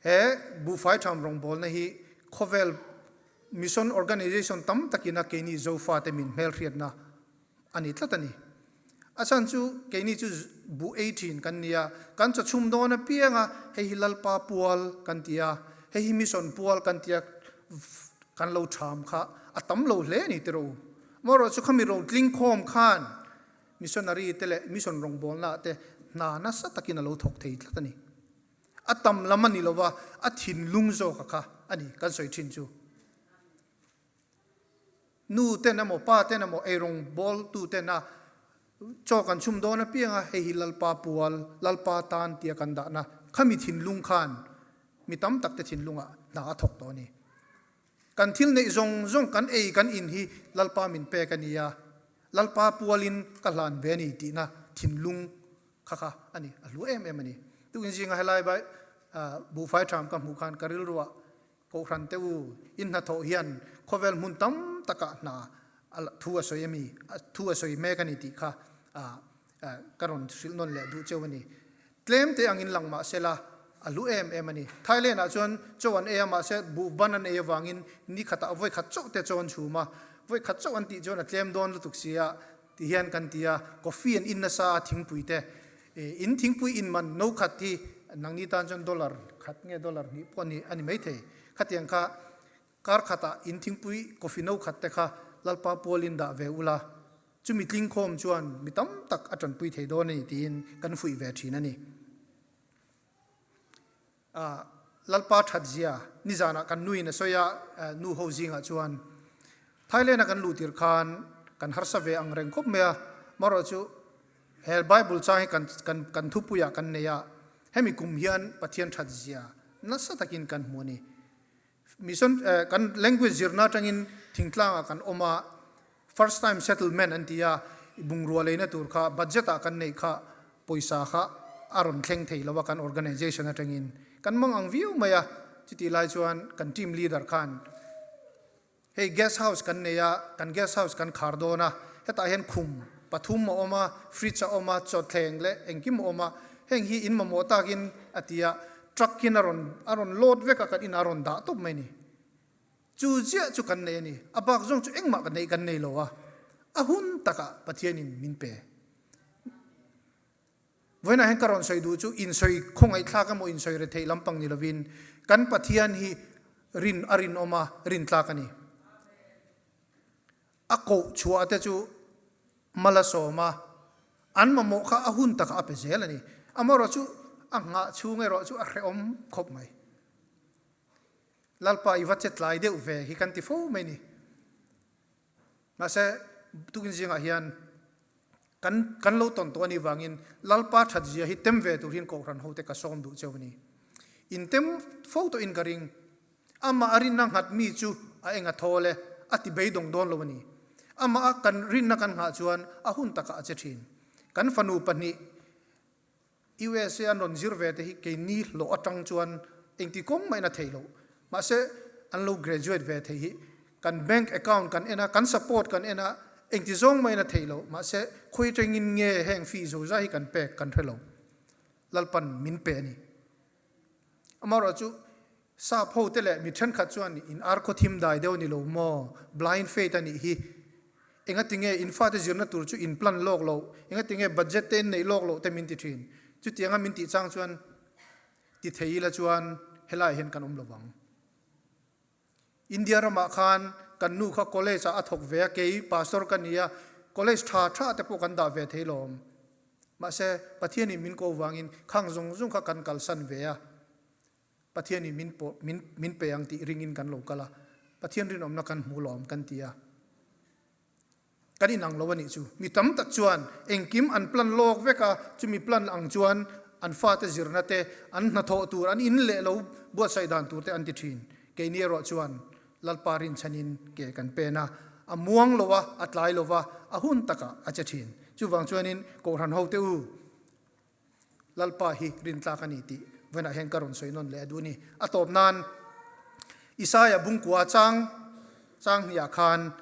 He buhfai ṭham rawngbawlna hi khawvel mission organization tam takin a keini Zofate min hmelhriatna a ni tlat a ni. A chhan chu keini chu buh ei thin kan ni a, kan chaw chhum dawn apiang a, hei hi Lalpa pual kan ti a, hei hi mission pual kan ti a, kan lo tham kha a tam lo hle a ni tiraw u. Amaherawhchu khami ro tling khawm khan missionary te leh mission rawngbawlna ah te hna nasa takin a lo thawk thei tlat a ni. A tam lam a ni lo va, a thinlung zawk a kha a ni kan sawi thin chu. Nu ten emaw pa ten emaw eirawng bawl tu ten a chaw kan chhum dawn apiang a, hei hi Lalpa pual, Lalpa tan tia kan dahna khami thinlung khan mi tam tak te thinlungah hna a thawk tawh a ni. Kan thil neih zawng zawng kan ei kan in hi Lalpa min pek a ni a, Lalpa pualin ka hlan ve a ni tihna thinlung kha kha a ni, a hlu em em a ni. Tukin zinga helai bai buhfai ṭham ka hmuh khan ka rilruah Kohhran te u in hnathawh hian khawvel hmun tam takah hna thu a sawi a mi, thu a sawi mek a ni tih kha ka rawn hrilh nawn leh duh cheu a ni. Tlem te angin lang mah sela a hlu em em a ni. Thailand ah chuan chaw an ei a mahse buh ban an ei avangin ni khatah vawi khat chauh te chaw an chhum a, vawi khat chauh an tih chuan a tlem dawn lutuk si a ti hian kan ti a, coffee an in nasa a thingpui te in thingpui in man no khat hi nangni tan chuan dollar khat nge dollar hnih pawh a ni a ni maithei. Khatiang kha Kar khatah in thingpui coffee no khat te kha Lalpa pualin dah ve ula, chumi tlingkhawm chuan mi tam tak a tanpui thei dawn a ni tiin kan fuih ve thin a ni. Lalpa that zia nizanah kan nuin a sawi a, nu ho zingah chuan Thailand a kan luh tir khan kan harsa ve ang reng khawp mai a, marawh chu he Bible chang hi kan kan kan thupuiah kan nei a, hemi kum hian Pathian that zia nasa takin kan hmu a ni. Mission kan language zirna atangin thingtlangah kan awm a, first time settlement an ti a, bungrua leina tur kha budget ah kan neih kha pawisa kha a rawn thleng thei lo a kan organization atangin kan mang ang viau mai a, chutih lai chuan kan team leader khan hei guest house kan nei a, kan guest house kan khar dawn a, hetah hian khum pathum a awm a, fridge a awm a, chawthleng leh engkim a awm a, heng hi in mamawh takin a ti a, Truck in a rawn a rawn load vek a kan inah a rawn dah tawp mai ni. Chu ziah chu kan nei a ni. A bak zawng chu engmah kan neih kan nei lo a. A hun takah Pathianin min pe. Vawiinah hian ka rawn sawi duh chu insawi khawngaihthlak emaw insawi retheih lampang ni lovin kan Pathian hi rin a rinawm a, rintlak a ni. A koh chhuah te chu mal a sawm a, an mamawh kha a hun takah a pe zel a ni. Amaherawh chu a nghah chhung erawh chu a hrehawm khawp mai. Lalpa i va che tlai deuh ve hi kan ti fo mai ni. Mahse tukin zingah hian kan kan lo tawn tawh a nih vangin Lalpa that zia hi tem ve tur hian Kohhran hote ka sawm duh cheu a ni. In tem fo tawhin ka ring. Amah a rinna nghat mi chu a eng a thawl e, a ti beidawng dawn lo a ni. Amah a kan rinna kan nghah chuan a hun takah a che thin. Kan fanu pahnih USA an rawn zir ve te hi keini hlawh atang chuan engti kawng mahin a theih loh. Mahse, an lo graduate ve thei hi kan bank account kan en a, kan support kan en a, engti zawng mahin a theih loh. Mahse, khawi atangin nge heng fee zozai hi kan pek kan hre lo. Lalpan min pe a ni. Amaherawh chu sap ho te leh mi thenkhat chuan in ar khaw thim dai deuh a ni lo maw, blind faith a nih hi. Engati nge in fate zirna tur chu in plan lawk loh, engati nge budget te in neih lawk loh te min ti thin. Chutianga min tih chang chuan ti thei ila chuan helaiah hian kan awm lo vang. India ramah khan kan nu kha college ah a thawk ve a, kei pastor ka ni a, college tha tha te pawh kan dah ve thei lawm. Mahse, Pathianin min ko vangin khang zawng zawng kha kan kalsan ve a, Pathianin min pawh min min pe ang tih ringin kan lo kal a, Pathian rinawmna kan hmu lawm kan ti a. Kan inang lo a nih chu. Mi tam tak chuan engkim an plan lawk vek a, chumi plan ang chuan an fate zirna te, an hnathawh tur, an in leh lo buatsaih dan tur te an ti thin. Keini erawh chuan Lalpa rinchhanin ke kan pen a, a muang lo a, a tlai lo va, a hun takah a che thin. Chuvang chuanin Kohhran hote u, Lalpa hi rintlak a ni tih vawiinah hian ka rawn sawi nawn leh a duh a ni. A tawp nan Isaia bungkua chang chang hniah khan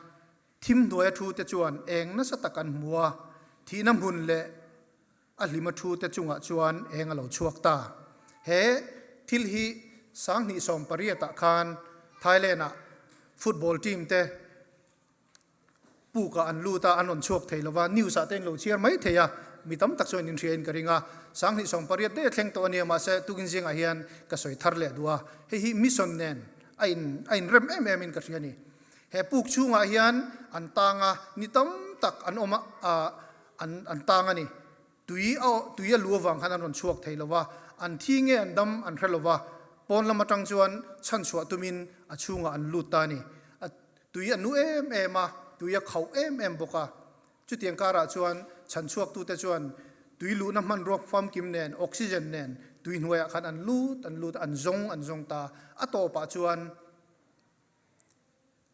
thim hnuaia thu te chuan eng nasa tak an hmu a, thihna hmun leh a hlima thu te chungah chuan eng a lo chhuak ta. He thil hi 2018 ah khan Thailand-ah football team te Pukah an lut a, an rawn chhuak thei lova, news ah te in lo chhiar mai thei a, mi tam tak chuan in hria in ka ring a, 2018 daih a thleng tawh a nia, mahse tukin zingah hian ka sawi thar leh duh a, hei hi mission nen a in a inrem em em in ka hria a ni. He puk chhungah hian an tang a, ni tam tak an awm a, an an tang a ni. Tui a tui a lu avang khan an rawn chhuak thei lo va, an thi nge an dam an hre lo va, pawn lam atang chuan chhanchhuah tumin a chhungah an lut ta a ni. A tui a nu em em a, tui a khauh em em bawk a. Chutiang karah chuan chhanchhuaktute chuan tui luhna hmanruak famkim nen, oxygen nen tui hnuaiah khan an lut an lut a, an zawng an zawng ta. A tawpah chuan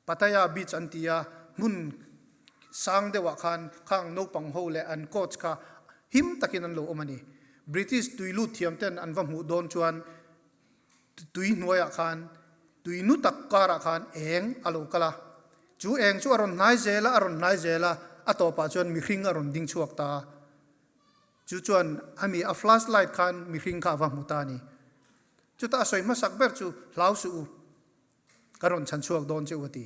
Pattaya Beach an ti a, hmun sang deuhah khan khang naupang ho leh an coach kha him takin an lo awm a ni. British tui lut thiam ten an va hmuh dawn chuan tui hnuaiah khan tui nu tak karah khan eng a lo kal a. Chu eng chu a rawn hnai zel a, a rawn hnai zel a, a tawpah chuan mihring a rawn ding chhuak ta a. Chu chuan ami a flash light khan mihring kha a va hmu ta a ni. Chutah a sawi hmasak ber chu hlau suh u. Ka rawn chhan chhuak dawn che u a ti.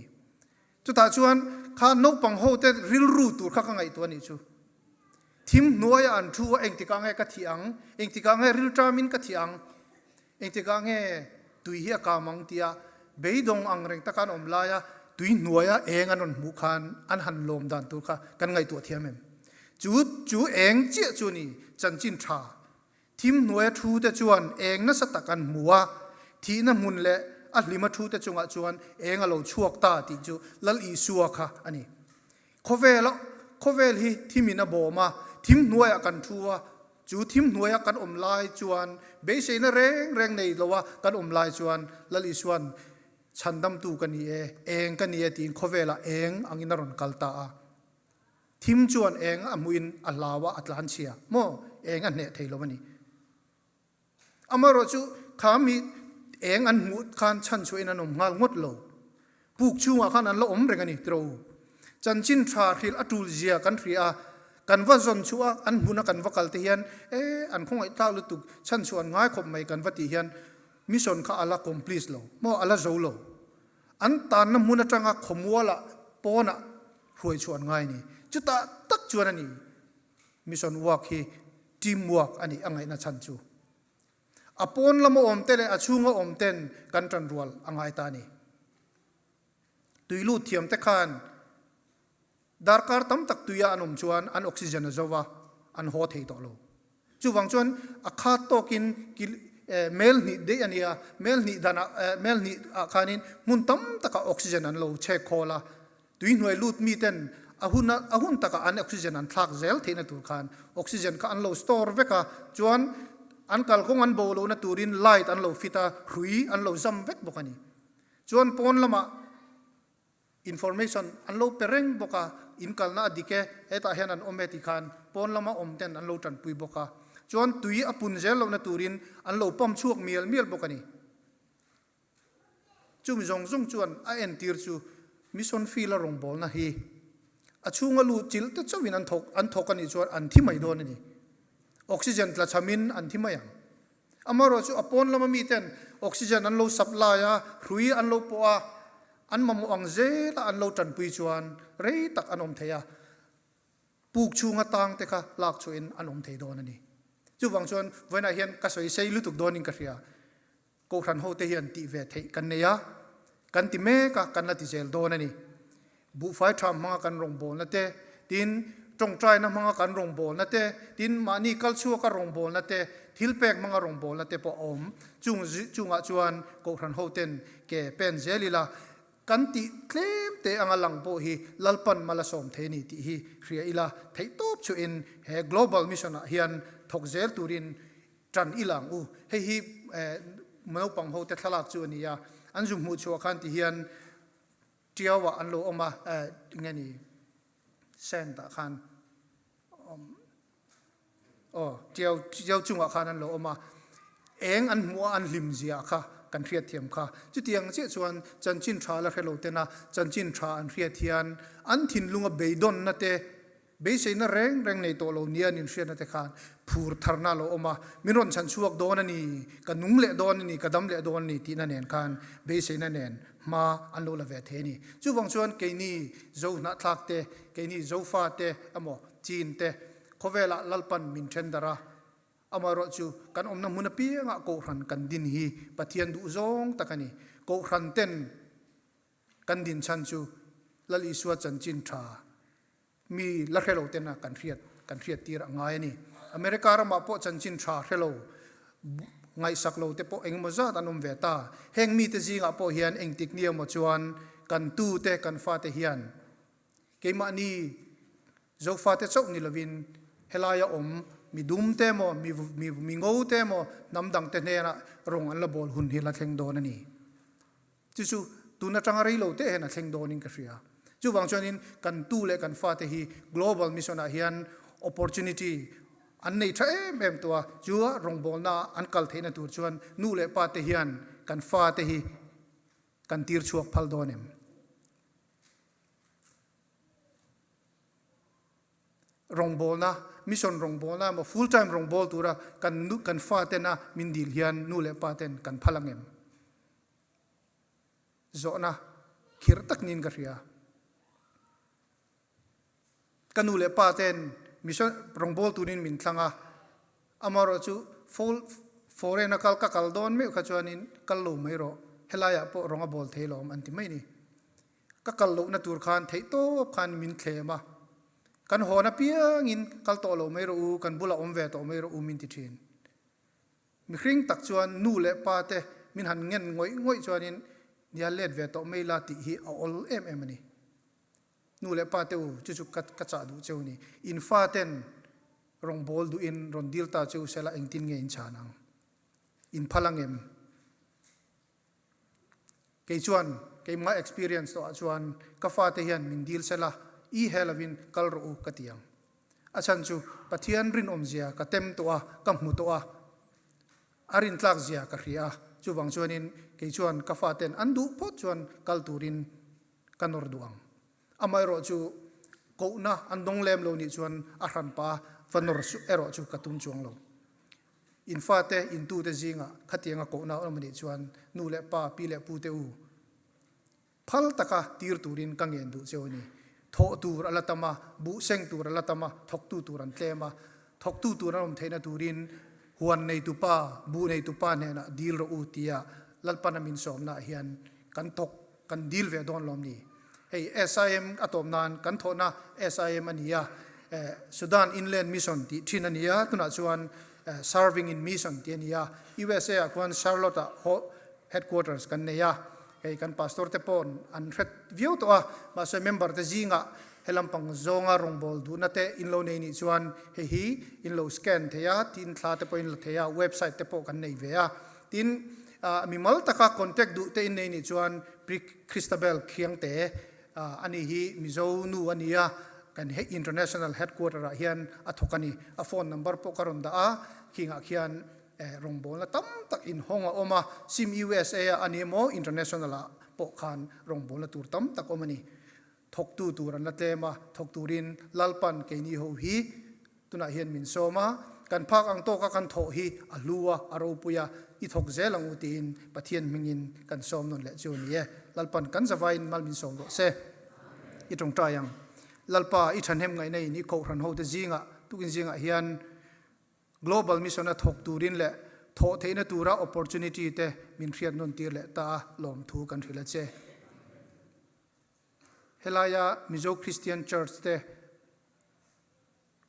Chutah chuan kha naupang ho te rilru tur kha ka ngaihtuah a nih chu. Thim hnuaiah an thu a, engtikah nge ka thih ang, engtikah nge rilṭamin ka thih ang, engtikah nge tui hi a kam ang tia beidawng ang reng taka an awm laia tui hnuaia eng an rawn hmuh khan an han lawm dan tur kha kan ngaihtuah thiam em? Chu chu eng chiah chu a ni chanchin ṭha Thim hnuaia thute chuan eng nasa tak an hmu a, thihna hmun leh a hlima thute chungah chuan eng a lo chhuak ta tih chu Lal Isua kha a ni. Khawvela khawvel hi thimin a bawm a, thim hnuaiah kan thu a, chu thim hnuaia kan awm lai chuan beiseina reng reng nei loa kan awm lai chuan Lal Isua'n chhandamtu ka ni e, eng ka ni e tiin khawvelah eng angin a rawn kal ta a. Thim chuan eng a hmuhin a hlau a, a tlan chhia maw? Eng a hneh thei lo a ni. Amaherawhchu kha mi eng an hmuh khan chhan chhuahin an awm nghal ngawt lo. Puk chhungah khan an la awm reng a ni tiro. Chanchin tha hrilh a tul zia kan hria a, kan va zawn chhuah a, an hmuna kan va kal te hian e an khawngaih tlak lutuk, chhan chhuah an ngai khawp mai kan va tih hian mission kha a la complete lo maw, a la zo lo. An tanna hmun atanga khawmualah pawnah hruai chhuah an ngai a ni. Chutah tak chuan a ni mission work hi team work a nih a ngaihna chhan chu. A pawn lama awm te leh a chhunga awm ten kan tan rual a ngai ta a ni. Tui lut thiam te khan Darkar tam tak tuia an awm chuan an oxygen a zo va, an haw thei tawh lo. Chuvang chuan a khat tawkin kil mel hnih daih a nia, mel hnih danah mel hnih ah khanin hmun tam takah oxygen an lo chhek khawl a, tui hnuai lut miten a hun a hun takah an oxygen an thlak zel theihna tur khan oxygen kha an lo store vek a, chuan an kalkawng an bo lohna turin light an lo fit a, hrui an lo zam vek bawk a ni. Chuan pawn lamah Information an lo pe reng bawk a, in kalna a dik e, hetah hian an awm e tih khan pawn lama awm ten an lo tanpui bawk a. Chuan tui a pun zel lohna turin an lo pump chhuak mial mial bawk a ni. Chumi zawng zawng chuan a entir chu mission field a rawngbawlna hi a chhunga luh chilh te chauhin an thawk an thawk a nih chuan an thi mai dawn a ni. Oxygen tla chhamin an thi mai ang. Amaherawhchu a pawn lama miten oxygen an lo supply a, hrui an lo pawh a, an mamawh ang zela an lo tanpui chuan rei tak an awm thei a, puk chhunga tang te kha lak chhuahin an awm thei dawn a ni. Chuvang chuan vawiinah hian ka sawi sei lutuk dawnin ka hria. Kohhran hote hian tih ve theih kan nei a, kan ti mek a, kan la ti zel dawn a ni. Buhfai tha hmanga kan rawngbawlna te, tin, tawngtaina hmanga kan rawngbawlna te, tin, mahni kal chhuaka rawngbawlna te, thilpek hmanga rawngbawlna te pawh a awm. Chung chungah chuan Kohhran hoten ke pen zel ila, kan tih tlem te anga lang pawh hi Lalpan mal a sawm thei a ni tih hi hria ila, theihtawp chuhin he Global Mission ah hian thawk zel turin ṭan i lang u. Hei hi naupang hote thlalak chu a ni a, an zu hmuh chhuah khan ti hian Ṭiauah an lo awm a, enge ni sand ah khan awm aw ṭiau ṭiau chungah khan an lo awm a, eng an hmuh a an hlim zia kha kan hriat thiam kha. Chutiang chiah chuan chanchin ṭha la hre lo tena chanchin ṭha an hriat hian an thinlunga beidawnna te Beiseina reng reng nei tawh lo nia an inhriatna te khan phur tharna a lo awm a, min rawn chhan chhuak dawn a ni, ka nung leh dawn a ni, ka dam leh dawn a ni tihna nen khan beiseina nen hma an lo la ve thei a ni. Chuvang chuan keini Zo hnahthlak te, keini Zofa te emaw Chin te khawvelah Lalpan min then darh a, amaherawh chu kan awmna hmun apiangah Kohhran kan din hi Pathian duh zawng tak a ni. Kohhran ten kan din chhan chu Lal Isua chanchin tha Mi la hre lo tena kan hriat kan hriat tir a ngai a ni. America ramah pawh chanchin tha hre lo, ngaihsak lo te pawh engemaw zat an awm ve ta. Heng mite zingah pawh hian engtik ni emaw chuan kan tute, kan fate hian keimahni Zofate chauh ni lovin helaia awm mi dum te emaw, mi mi mi ngo te emaw hnam dang te hnenah rawng an la bawl hun hi la thleng dawn a ni. Chu chu tun atanga rei lo te hian a thleng dawnin ka hria. Chuvang chuanin kan tu leh kan fate hi Global Mission ah hian opportunity an nei tha em em tawh a, chu a rawngbawlna an kal theihna tur chuan nu leh pa te hian kan fate hi kan tir chhuak phal dawn em? Rawngbawlna, mission rawngbawlna emaw full time rawngbâwl tura kan nu kan fatena min dil hian nu leh pa ten kan phal ang em? Zawhna khirh tak niin ka hria. Ka nu leh pa ten mission rawngbâwl turin min thlang a, amaherawhchu full foreign a kal ka kal dawn meuh kha chuanin kal lo mai rawh, helaiah pawh rawng a bâwl thei lawm an ti mai ni. Ka kal lohna tur khan theih tawp khan min thlem a, kan hawn apiangin kal tawh lo mai rawh u, kan bulah awm ve tawh mai rawh u min ti thin. Mihring tak chuan nu leh pa te min han ngen ngawih ngawih chuanin nia let ve tawh mai la tih hi a awl em em a ni. Nu leh pa te u, chu chu ka ka chah duh cheu ni. In fa ten rawngbâwl duhin rawn dil ta cheu sela engtin nge in chhan ang? In phal ang em? Kei chuan keimah experience tawhah chuan ka fate hian min dil sela, i he lovin kal rawh u ka ti ang. A chhan chu Pathian rinawmzia ka tem tawh a, ka hmu tawh a, a rintlakzia ka hria a, chuvang chuanin kei chuan ka faten an duh phawt chuan kal turin ka nawr duh ang. Amaherawh chu kohna an dawng lem lo nih chuan a hranpa va nawr erawh chu ka tum chuang lo. In fate, in tute zingah khatianga kohna a awm anih chuan nu leh pa, pi leh pute u, phal taka tir turin ka ngen duh cheu a ni. Thawh tur a la tam a, buh seng tur a la tam a, thawktu tur an tlem a, thawktu tur an awm theihna turin huan neitu pa, buh neitu pa hnenah dil rawh u tia Lalpana min sawmnaah hian kan thawk, kan dil ve dawn lawm ni. Hei SIM a tawp nan kan thawhna SIM a ni a, Sudan Inland Mission tih thin a ni a, tunah chuan Serving in Mission tih a ni a, USA ah khuan Charlotte ah headquarters kan nei a, hei kan pastor te paw'n an hret viau tawh a, mahse member te zingah he lampang zawnga rawngbâwl duhna te in lo nei nih chuan hei hi in lo scan thei a, tin thla te pawh in la thei a, website te pawh kan nei ve a, tin mimal taka contact duh te in nei nih chuan Pi Christabel Khiangte a ni hi Mizo nu a ni a, kan International Headquarter ah hian a thawk a ni. A phone number pawh ka rawn dah a, khingah khian rawngbawlna tam tak inhawng a awm a, sim USA ah a ni emaw International ah pawh khan rawngbawlna tur tam tak awm a ni. Thawktu tur an la tlem a, thawk turin Lalpan keini ho hi Tunah hian min sawm a, kan phak ang tawka kan thawh hi a hlu a, a ropui a, i thawk zel ang u tiin Pathian hmingin kan sawm nawn leh chu a ni e. Lalpan kan zavaiin mal min sawm rawh se. I tawngtai ang. Lalpa, i thahnem ngaihna in i kohhran hote zingah, tukin zingah hian Global Mission a thawk turin leh thawh theihna tura opportunity te min hriat nawn tir leh ta a, lawmthu kan hrilh a che. Helaia Mizo Christian Church te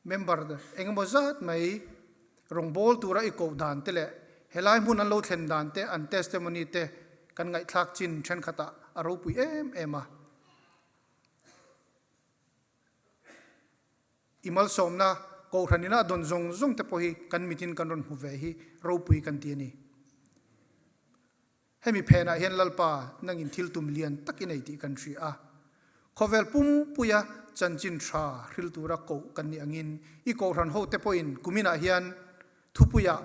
Member engemaw zat mai rawngbâwl tura i koh dan te leh helai hmun an lo thlen dan te, an testimony te kan ngaihthlak chin thenkhatah a ropui em em a. I malsawmna kohhran ina a dawn zawng zawng te pawh hi kan mitin kan rawn hmu ve hi ropui kan ti a ni. Hemi phenah hian Lalpa nangin thil tum lian tak i nei tih kan hria a. Khawvel pumpuia chanchin tha hril tura koh kan nih angin i kohhran hote pawhin kuminah hian thupuiah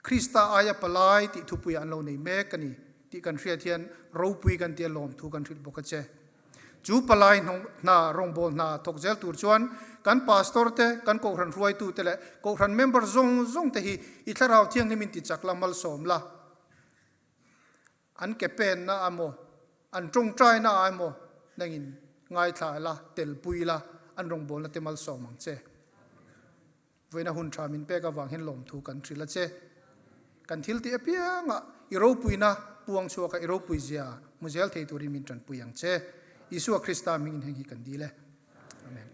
Krista aia palai tih thupuiah an lo nei mek a ni tih kan hriat hian ropui kan tia lawmthu kan hrilh bawk a che. Chu palai hna rawngbâwl hna thawk zel tur chuan kan pastor te, kan kohhran hruaitute leh kohhran member zawng zawng te hi i thlarau thianghlimin tichak la malsawm la. An ke penna emaw, an tawngtaina ah emaw nangin ngaithla la, telpui la, an rawngbawlna te malsawm ang che. Vawiina hun tha min pek avang hian lawmthu kan hrilh a che. Kan thil tih apiangah i ropuina puang chhuaka i ropui zia hmu zel thei turin min tanpui ang che. Isua Krista hmingin heng hi kan dil e. Amen.